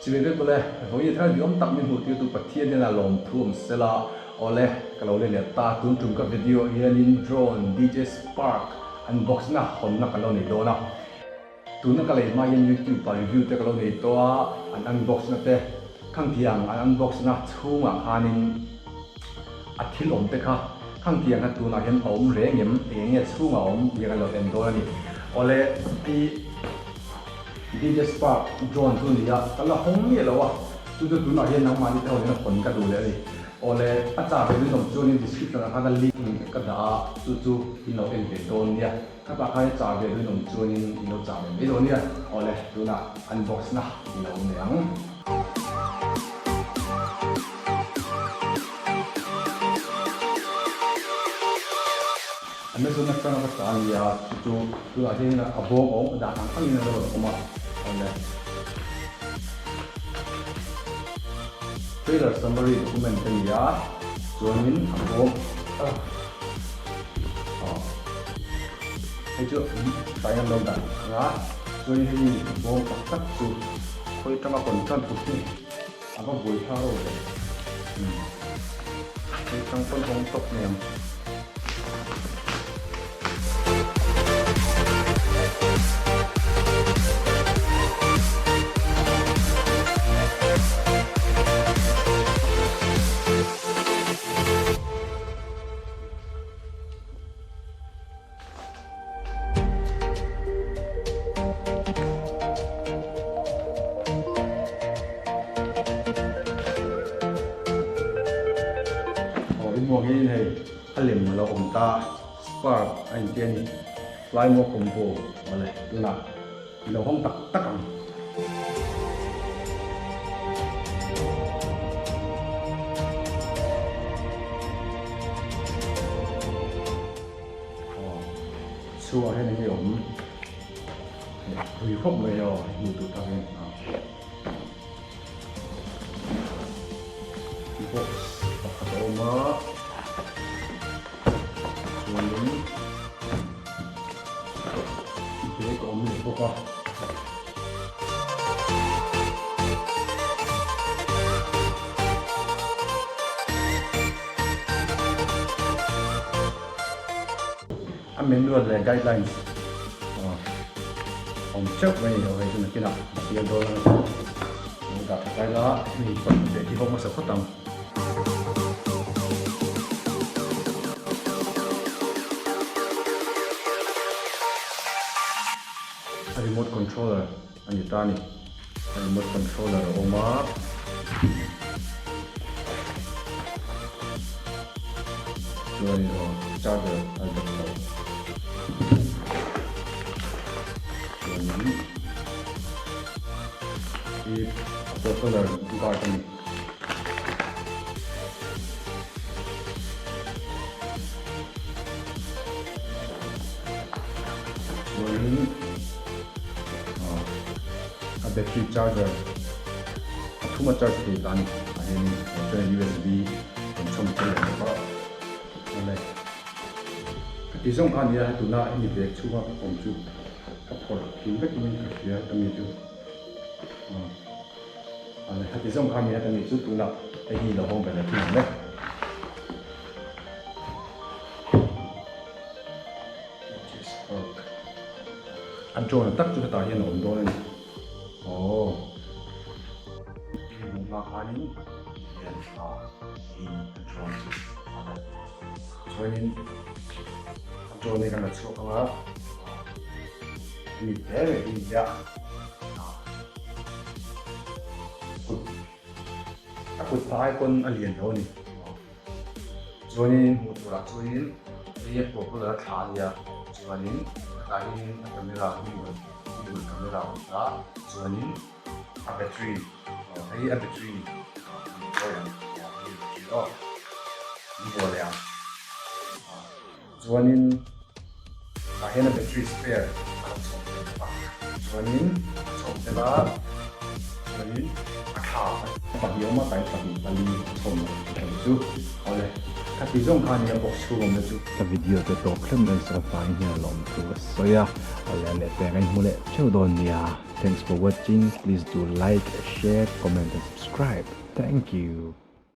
Chibai vek ule, vawiin thar duhawm tak min hmuh tirtu Pathian hian a lawmthu awm sela, awle ka lo let leh ta, tun tum ka video ah hianin drone DJ Spark unbox na hawnna kan lo nei dawn a, tuna ka lei hma hian YouTube ah review te ka lo nei tawh a, an unbox na te khangtiang an unbox na chhungah khanin a thil awm te kha khangtiang kha tunah hian a awm reng em, eng enge chhungah a awm tih kan lo en dawn a ni, awle i. DJ Spark drone chu nia, ka la hawng miah lo a, chu chu tunah hian nangmahni te ho nen a hawn ka duh leh a ni. Awle, a chah ve rinawm chuanin description ah khan a link ka dah a, chu chu in lo en ve dawn nia. Khatah khan i chah ve rinawm chuanin in lo chah ve mai dawn nia. Awle, tunah unbox na i lo nei ang. Amazon atanga ka chah a ni a, chu chu tunah hian a bawng awm a dan ang angin a lo rawn awm a, awle. Trailer summary document a ni a, chuanin a bawng a hei chu tlai an lo dah ang a, chuanin hei a bawng tak tak chu khawi atanga contract tur hi a va buai thar aw le, hei atang pawn awm tawp mai ang. Aw i hmuh ang hian hei a lem a lo awm ta spark a inti a ni flymo combo awle tunah i lo hawng tak tak ang. Aw chhuah hian enge awm rui khawp mai aw hmuh tur tak hian a box pakhat a awm a chuanin bag a awm leh bawk a. A manual leh guidelines awm teuh mai a ni hei chu nakinah a siam dawn a lo dah tha kai la hemi pawn leh hi ho hmasa phawt ang. A remote controller a ni ta a ni. A remote controller a awm a. Chuanin aw charger a dawt lo. Chuanin hi a propeller guard a ni. Chuanin a battery charger a thum a charge thei ta a ni a then chuan usb kan chhawm thei leh bawk a awle ka ti zawng kha a ni a tuna hemi bag chhunga ka awm chu ka phawrh thim vek in ka hria heta mi chu awle ka ti zawng kha a ni a heta mi chu tuna hei hi lo hawng ve leh thung ang le. A drone tak chu hetah hian a awm dawn a ni. Aww. Hmuh hma khanin hian a in a drone chu a la. Chuanin a drone hi kan la chhuak ang a. Mi te reng hi nia. Kut a kut phah ai pawn a lian lo a ni. Chuanin hmuh turah chuanin hei a propeller a thla a nia chuanin hetah hianin a camera gimbal gimbal camera a awm ta chuanin a battery aw hei a battery aw hei a battery aw an bual leh ang chuanin tah hian a battery spare a rawn chhawm tel bawk a chuanin a chhawm tel a chuanin a thla pahnih a awm a tlai pahnih pali a chhawm a tih chu awle. Khati zawng kha nia box chhung awmna chu. Ka video te tawp thleng mai saw vangin hian lawmthu ka sawi a, a leh leh pek a inhmu leh theuh dawn nia. Thanks for watching, please do like, share, comment and subscribe. Thank you.